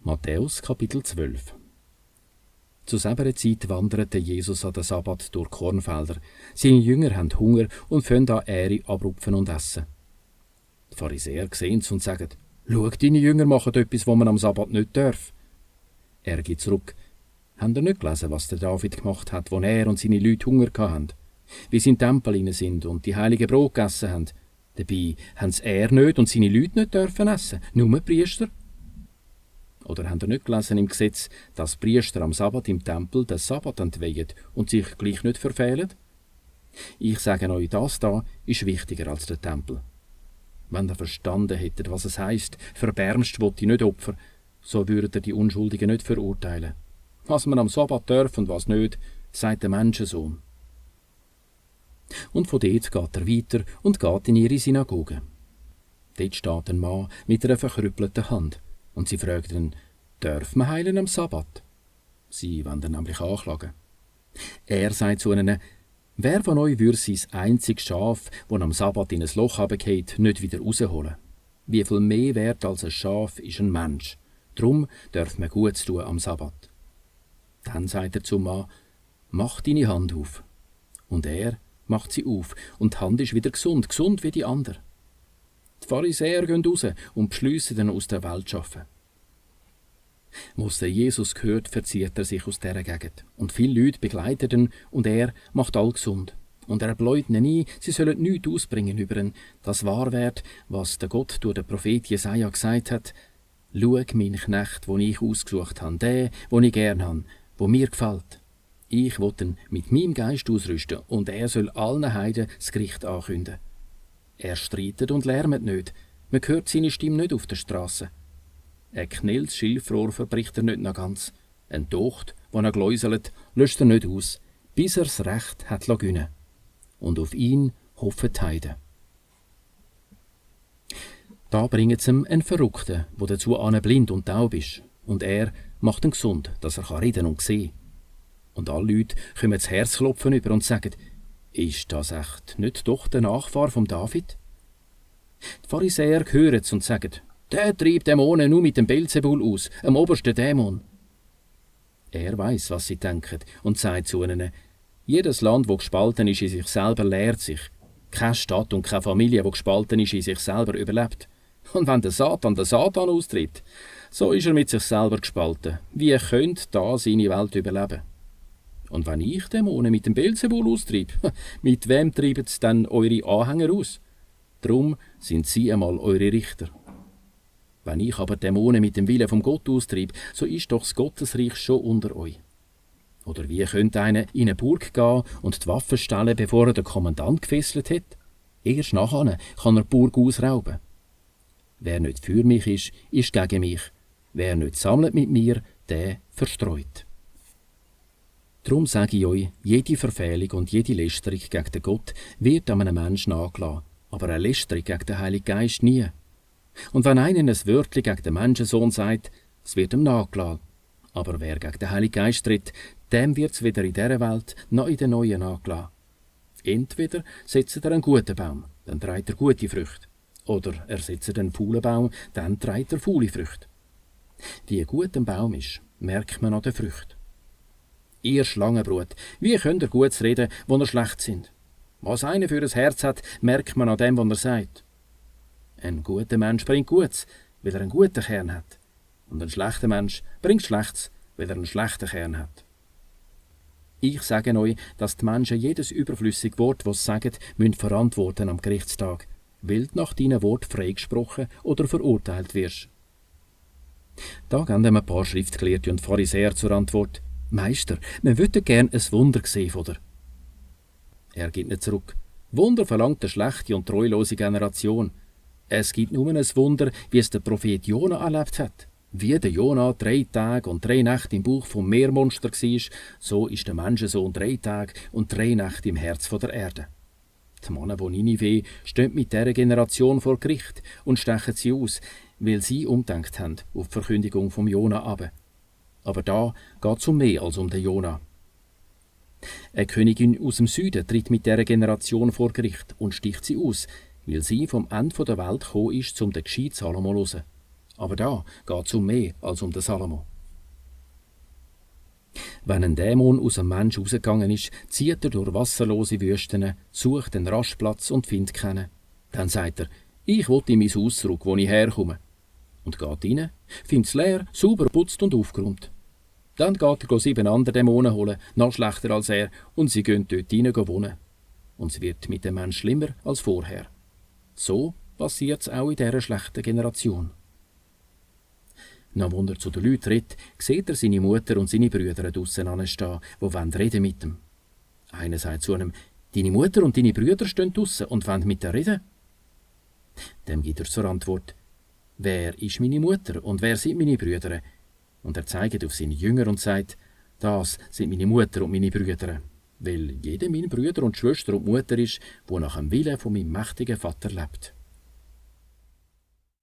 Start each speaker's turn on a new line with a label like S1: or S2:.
S1: Matthäus Kapitel 12. Zu selber Zeit wanderte Jesus an den Sabbat durch Kornfelder. Seine Jünger haben Hunger und fangen an Ähre abrupfen und essen. Die Pharisäer sehen es und sagen: «Schau, deine Jünger machen etwas, was man am Sabbat nicht darf.» Er geht zurück. Habt ihr nicht gelesen, was der David gemacht hat, als er und seine Leute Hunger hatten? Wie sie in den Tempel hinein sind und die heiligen Brot gegessen haben. Dabei haben es er nicht und seine Leute nicht dürfen essen, nur die Priester. Oder habt ihr nicht gelesen im Gesetz, dass die Priester am Sabbat im Tempel den Sabbat entweihen und sich gleich nicht verfehlen? Ich sage euch, das da ist wichtiger als der Tempel. Wenn ihr verstanden hättet, was es heisst, verbärmst wollte ich nicht Opfer, so würdet ihr die Unschuldigen nicht verurteilen. Was man am Sabbat darf und was nicht, sagt der Menschensohn. Und von dort geht er weiter und geht in ihre Synagoge. Dort steht ein Mann mit einer verkrüppelten Hand. Und sie fragt ihn: «Darf man heilen am Sabbat?» Sie wollen ihn nämlich anklagen. Er sagt zu ihnen: «Wer von euch würde sein einziges Schaf, das am Sabbat in ein Loch runterfällt, nicht wieder rausholen? Wie viel mehr wert als ein Schaf ist ein Mensch? Darum darf man Gutes tun am Sabbat.» Dann sagt er zum Mann: «Mach deine Hand auf.» Und er macht sie auf, und die Hand ist wieder gesund, gesund wie die andere. Die Pharisäer gehen raus und beschliessen, ihn aus der Welt zu schaffen. Als der Jesus hört, verzieht er sich aus dieser Gegend. Und viele Leute begleiten ihn und er macht all gesund. Und er bläut ihnen ein, sie sollen nichts ausbringen über ihn, das wahr wird, was der Gott durch den Prophet Jesaja gesagt hat: «Schau, mein Knecht, den ich ausgesucht habe, den ich gern habe, der mir gefällt. Ich will ihn mit meinem Geist ausrüsten und er soll allen Heiden das Gericht ankündigen. Er streitet und lärmt nicht. Man hört seine Stimme nicht auf der Straße. Ein knelltes Schilfrohr verbricht er nicht noch ganz. Ein Docht, das er gläuselt, löscht er nicht aus, bis er das Recht hat gönnen. Und auf ihn hoffen die Heiden.» Da bringen sie ihm einen Verrückten, der dazu blind und taub ist. Und er macht ihn gesund, dass er reden und sehen kann. Und alle Leute kommen das Herzklopfen über und sagen: «Ist das echt nicht doch der Nachfahr vom David?» Die Pharisäer hören es und sagen: «Der treibt Dämonen nur mit dem Belzebul aus, dem obersten Dämon.» Er weiß, was sie denken, und sagt zu ihnen: «Jedes Land, das gespalten ist in sich selber, lehrt sich. Keine Stadt und keine Familie, die gespalten ist in sich selber, überlebt. Und wenn der Satan austritt, so ist er mit sich selber gespalten. Wie könnte da seine Welt überleben? Und wenn ich Dämonen mit dem Belzebul austreibe, mit wem treiben es dann eure Anhänger aus? Drum sind sie einmal eure Richter. Wenn ich aber Dämonen mit dem Willen vom Gott austreibe, so ist doch das Gottesreich schon unter euch. Oder wie könnte einer in eine Burg gehen und die Waffen stellen, bevor er den Kommandant gefesselt hat? Erst nachher kann er die Burg ausrauben. Wer nicht für mich ist gegen mich. Wer nicht sammelt mit mir, der verstreut.» Darum sage ich euch, jede Verfehlung und jede Lästerung gegen den Gott wird an einem Menschen angelassen, aber eine Lästerung gegen den Heiligen Geist nie. Und wenn einer ein Wörtchen gegen den Menschensohn sagt, es wird ihm nachgelassen. Aber wer gegen den Heiligen Geist tritt, dem wird es weder in dieser Welt noch in der neuen nachgelassen. Entweder setzt er einen guten Baum, dann trägt er gute Früchte. Oder er setzt einen faulen Baum, dann trägt er faule Früchte. Wie gut ein Baum ist, merkt man an den Früchten. Ihr Schlangenbrut, wie könnt ihr Gutes reden, wo ihr schlecht sind? Was einer für ein Herz hat, merkt man an dem, was er sagt. Ein guter Mensch bringt Gutes, weil er einen guten Kern hat. Und ein schlechter Mensch bringt Schlechtes, weil er einen schlechten Kern hat. Ich sage euch, dass die Menschen jedes überflüssige Wort, das sie sagen, müssen verantworten am Gerichtstag, weil du nach deinem Wort freigesprochen oder verurteilt wirst. Da geben ihm ein paar Schriftgelehrte und Pharisäer zur Antwort: «Meister, wir würden gern ein Wunder sehen von dir.» Er gibt nicht zurück. Wunder verlangt eine schlechte und treulose Generation. Es gibt nur ein Wunder, wie es der Prophet Jona erlebt hat. Wie der Jona 3 Tage und 3 Nächte im Bauch vom Meermonster war, so ist der Menschensohn 3 Tage und 3 Nächte im Herz der Erde. Die Männer von Ninive stehen mit dieser Generation vor Gericht und stechen sie aus, weil sie umdenkt haben auf die Verkündigung vom Jona ab. Aber da geht es um mehr als um den Jona. Eine Königin aus dem Süden tritt mit dieser Generation vor Gericht und sticht sie aus, weil sie vom Ende der Welt gekommen ist, um den Gescheit Salomo zu hören. Aber da geht es um mehr als um den Salomo. Wenn ein Dämon aus einem Menschen rausgegangen ist, zieht er durch wasserlose Wüsten, sucht einen Rastplatz und findet keinen. Dann sagt er, ich will in mein Haus zurück, wo ich herkomme. Und geht rein, findet es leer, sauber geputzt und aufgeräumt. Dann geht er 7 andere Dämonen holen, noch schlechter als er, und sie gehen dort rein wohnen. Und es wird mit dem Menschen schlimmer als vorher. So passiert es auch in dieser schlechten Generation. Noch als er zu den Leuten redet, sieht er seine Mutter und seine Brüder draussen anstehen, die reden mit ihm. Einer sagt zu ihm, «Deine Mutter und deine Brüder stehen draussen und wollen mit dir reden.» Dem gibt er zur Antwort, «Wer ist meine Mutter und wer sind meine Brüder?» Und er zeigt auf seine Jünger und sagt, «Das sind meine Mutter und meine Brüder, weil jeder mein Brüder und Schwester und Mutter ist, wo nach dem Willen von meinem mächtigen Vater lebt.»